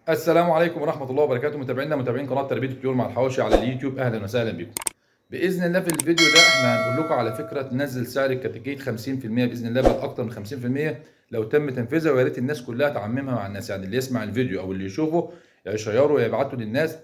السلام عليكم ورحمة الله وبركاته، متابعينا متابعين قناة تربية الطيور مع الحواشي على اليوتيوب، أهلا وسهلا بكم. بإذن الله في الفيديو ده احنا هنقول لكم على فكرة تنزل سعر الكتاكيت 50% بإذن الله، بل أكتر من 50% لو تم تنفيذها، ويا ريت الناس كلها تعممها مع الناس، يعني اللي يسمع الفيديو أو اللي يشوفه يشيره ويبعته للناس،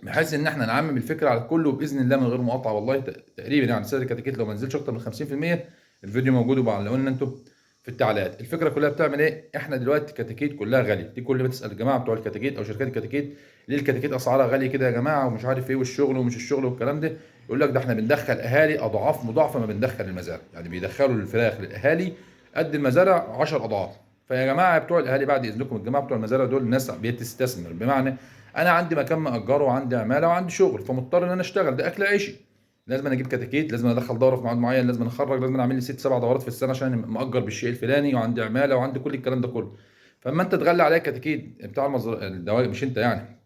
بحيث إن احنا نعمم الفكرة على الكل، وبإذن الله من غير مقاطعة والله تقريبا يعني سعر الكتاكيت لو ما نزلش أكتر من 50% الفيديو موجود وبعلقوا لنا انتم في التعليقات. الفكرة كلها بتعمل ايه؟ احنا دلوقتي الكتاكيت كلها غالية، دي كل ما تسال الجماعة بتوع الكتاكيت او شركات الكتاكيت ليه الكتاكيت اسعارها غالية كده يا جماعة ومش عارف ايه والشغل ومش الشغل والكلام ده، يقول لك ده احنا بندخل اهالي اضعاف مضاعفه ما بندخل المزارع، يعني بيدخلوا الفراخ للاهالي قد المزارع 10 اضعاف. فيا جماعة بتوع الاهالي بعد اذنكم، الجماعة بتوع المزارع دول الناس بتستثمر، بمعنى انا عندي مكان مأجره وعندي عماله وعندي شغل، فمضطر ان انا اشتغل، ده اكل عيشي، لازم انا اجيب كتاكيت، لازم ادخل دوره في ميعاد معين، لازم اخرج، لازم اعمل لي 6 7 دورات في السنة عشان مأجر بالشيء الفلاني، وعندي عماله وعندي كل الكلام ده كله. فاما انت تغلي عليا كتاكيت بتاع الدواجن، مش انت يعني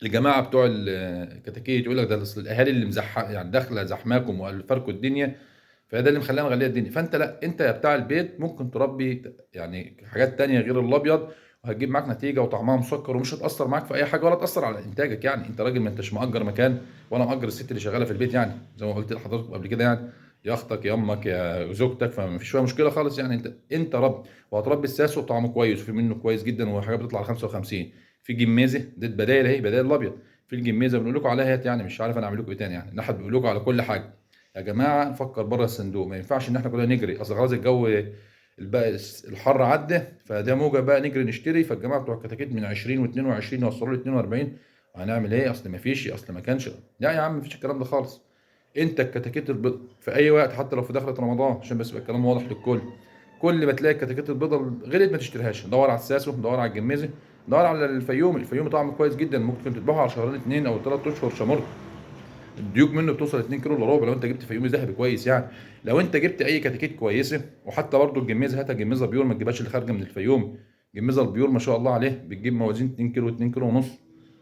الجماعة بتوع الكتاكيت، يقول لك ده اصل الاهالي اللي مزح يعني داخله زحماكم وفركوا الدنيا، فده اللي مخليها مغليه الدنيا. فانت لا، انت يا بتاع البيت ممكن تربي يعني حاجات تانية غير الابيض، وهتجيب معاك نتيجة وطعمها مسكر ومش هتاثر معاك في اي حاجة ولا تاثر على انتاجك. يعني انت راجل ما انتش مأجر مكان ولا مأجر الست اللي شغالة في البيت، يعني زي ما قلت لحضراتكم قبل كده، يعني يا اختك يا امك يا زوجتك، فما فيش فيها مشكلة خالص. يعني انت رب وهتربي الساس وطعمه كويس وفي منه كويس جدا، وحاجات بتطلع على 55. في جميزه دي بدايل اهي، بدايل الابيض، في الجميزه بنقول لكم عليها يعني مش عارف انا اعمل لكم ايه تاني، يعني نحن بنقول لكم على كل حاجة. يا جماعة نفكر بره الصندوق، ما ينفعش ان احنا كلنا نجري، اصل خلاص الجو الحر عدى، فده موجه بقى نجري نشتري. فالجماعه بتوع الكتاكيت من 20 و22 وصلوا ل 42، هنعمل ايه؟ اصل ما فيش، اصل ما كانش. لا يا عم ما فيش الكلام ده خالص. انت الكتاكيت البيض في اي وقت حتى لو في دخله رمضان، عشان بس يبقى الكلام واضح للكل، كل ما تلاقي الكتاكيت البيضة غلت ما تشتريهاش، دور على الساسو، دور على الجميزه، دور على الفيوم. الفيوم طعمه كويس جدا، ممكن تذبحه على شهرين 2 او 3 اشهر شمرت، الديوك منه بتوصل 2 كيلو الا ربع لو انت جبت فيومي ذهبي كويس. يعني لو انت جبت اي كتاكيت كويسة، وحتى برضو الجميزه هاتها جميزه pure، ما تجيبهاش اللي خارجه من الفيوم، جميزه ال pure ما شاء الله عليه بتجيب موازين 2 كيلو 2 كيلو ونص،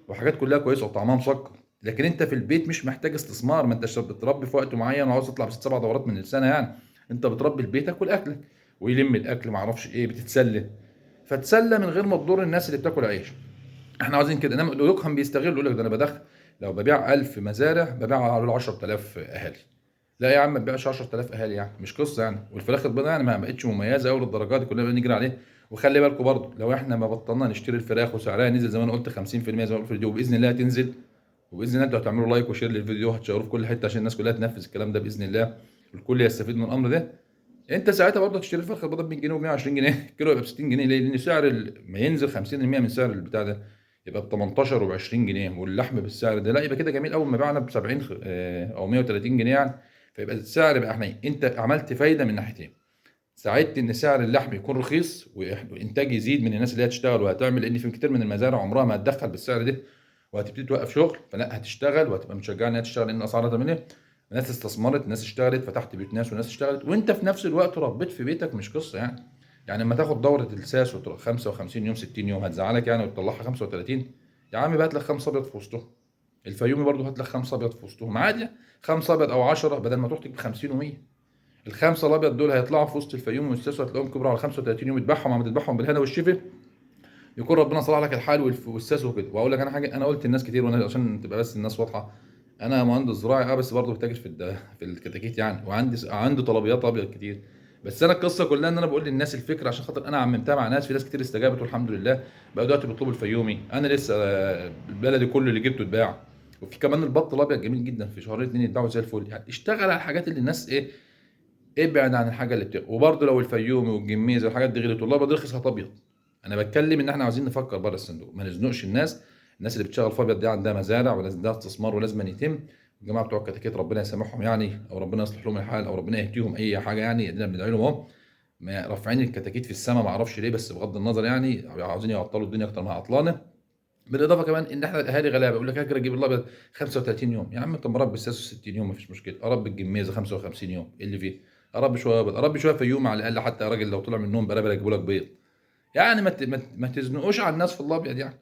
وحاجات كلها كويسة وطعمها مسكر. لكن انت في البيت مش محتاج استثمار، ما انت بتربي في وقت معين وعاوز تطلع بست 7 دورات من السنة، يعني انت بتربي لبيتك ولاكلك ويلم الاكل ما اعرفش ايه، بتتسلى، فتسلى من غير ما تضر الناس اللي بتاكل عيش. احنا عاوزين كده. انما لوكهم بيستغلوا، يقول لك ده انا بدخل لو ببيع 1000 مزارع ببيع على 10000 اهالي. لا يا عم ما تبيعش 10000 اهالي، يعني مش قصة يعني. والفراخ البيضاء يعني ما بقتش مميزة قوي للدرجة دي كلنا بنجري عليه. وخلي بالكم برضه لو احنا ما بطلنا نشتري الفراخ وسعرها نزل زي ما انا قلت 50% زي ما قلت في الفيديو، وباذن الله هتنزل، وباذن الله انتوا هتعملوا like و share للفيديو وهتشيروه في كل حتة عشان الناس كلها تنفذ الكلام ده باذن الله، والكل يستفيد من الامر ده. انت ساعتها برضه هتشتري الفرخه البيضاء ب 100 جنيه و120 جنيه، الكيلو يبقى ب 60 جنيه. ليه؟ لان سعر ما ينزل 50% من سعر البتاع ده يبقى ب 18 وب 20 جنيه، واللحم بالسعر ده لا يبقى كده جميل. اول ما بعنا ب 70 او 130 جنيه يعني، فيبقى السعر بقى حنين. انت عملت فايده من ناحيتين، ساعدت ان سعر اللحم يكون رخيص والانتاج يزيد من الناس اللي هتشتغل وهتعمل، لان في كتير من المزارع عمرها ما هتدخل بالسعر ده وهتبتدي توقف شغل، فلا هتشتغل وهتبقى متشجعه انها تشتغل لان اسعارها 8. ناس استثمرت، ناس اشتغلت، فتحت بيوت ناس وناس اشتغلت، وانت في نفس الوقت ربيت في بيتك، مش قصة يعني. يعني لما تاخد دوره الساس وتروح 55 يوم 60 يوم هتزعلك يعني وتطلعها 35، يا عم بقى هات لك 5 ابيض في وسطهم. الفيومي برضه هات لك 5 ابيض في وسطهم عادي، 5 ابيض او 10 بدل ما تروح تجيب 50 و100. الخمسة الابيض دول هيطلعوا في وسط الفيوم والساس وهتلاقيهم كبروا على 35 يوم، تبيعهم عم تذبحهم بالهنا والشفا، يكون ربنا صلح لك الحال والساس وكده. واقول لك انا حاجة، انا قلت للناس كتير وانا عشان تبقى بس الناس واضحة، انا مهندس زراعي بس برضه بتاجر في الكتاكيت يعني، وعندي طلبيات ابيض كتير. بس انا القصة كلها ان انا بقول للناس الفكرة عشان خاطر انا عممتها مع ناس، في ناس كتير استجابت والحمد لله، بقى دلوقتي بيطلبوا الفيومي. انا لسه البلدي كله اللي جبته اتباع، وفي كمان البط الابيض جميل جدا، في شهرين 2 يتباعوا زي الفل. يعني اشتغل على الحاجات اللي الناس ايه، ابعد عن الحاجة اللي بتغلي. وبرضه لو الفيومي والجميزه والحاجات دي غلت والله رخص هتابيض. انا بتكلم ان احنا عاوزين نفكر بره الصندوق، ما نزنقش الناس. الناس اللي بتشتغل في ابيض دي عندها مزارع ولازم ده استثمار ولازم يتم. الجماعة بتوع الكتاكيت ربنا يسامحهم يعني، او ربنا يصلح لهم الحال، او ربنا يهديهم اي حاجة يعني، ادينا بندعي لهم اهو. ما رافعين الكتاكيت في السماء ما اعرفش ليه، بس بغض النظر يعني عاوزين يعطلوا الدنيا اكتر ما عطلانه. بالاضافة كمان ان احنا الاهالي غلابة، يقول لك هاجر اجيب الابيض 35 يوم، يا عم طب ما رب الساس 60 يوم مفيش مشكلة، ارب الجميزه 55 يوم ايه اللي فيه، ارب شوية ابيض، ارب شوية فيوم على الاقل، حتى يا راجل لو طلع من النوم برابر اجيبوا لك بيض يعني. ما تزنقوش على الناس في الابيض يعني.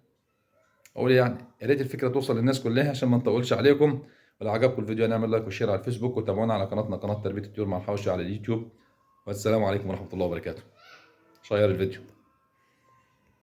اقول يعني يا ريت الفكرة توصل للناس كلها عشان ما نطولش عليكم. ولو عجبكم الفيديو نعمل like و share على الفيسبوك، وتابعونا على قناتنا قناة تربيه الطيور مع الحواشي على اليوتيوب. والسلام عليكم ورحمة الله وبركاته. share الفيديو.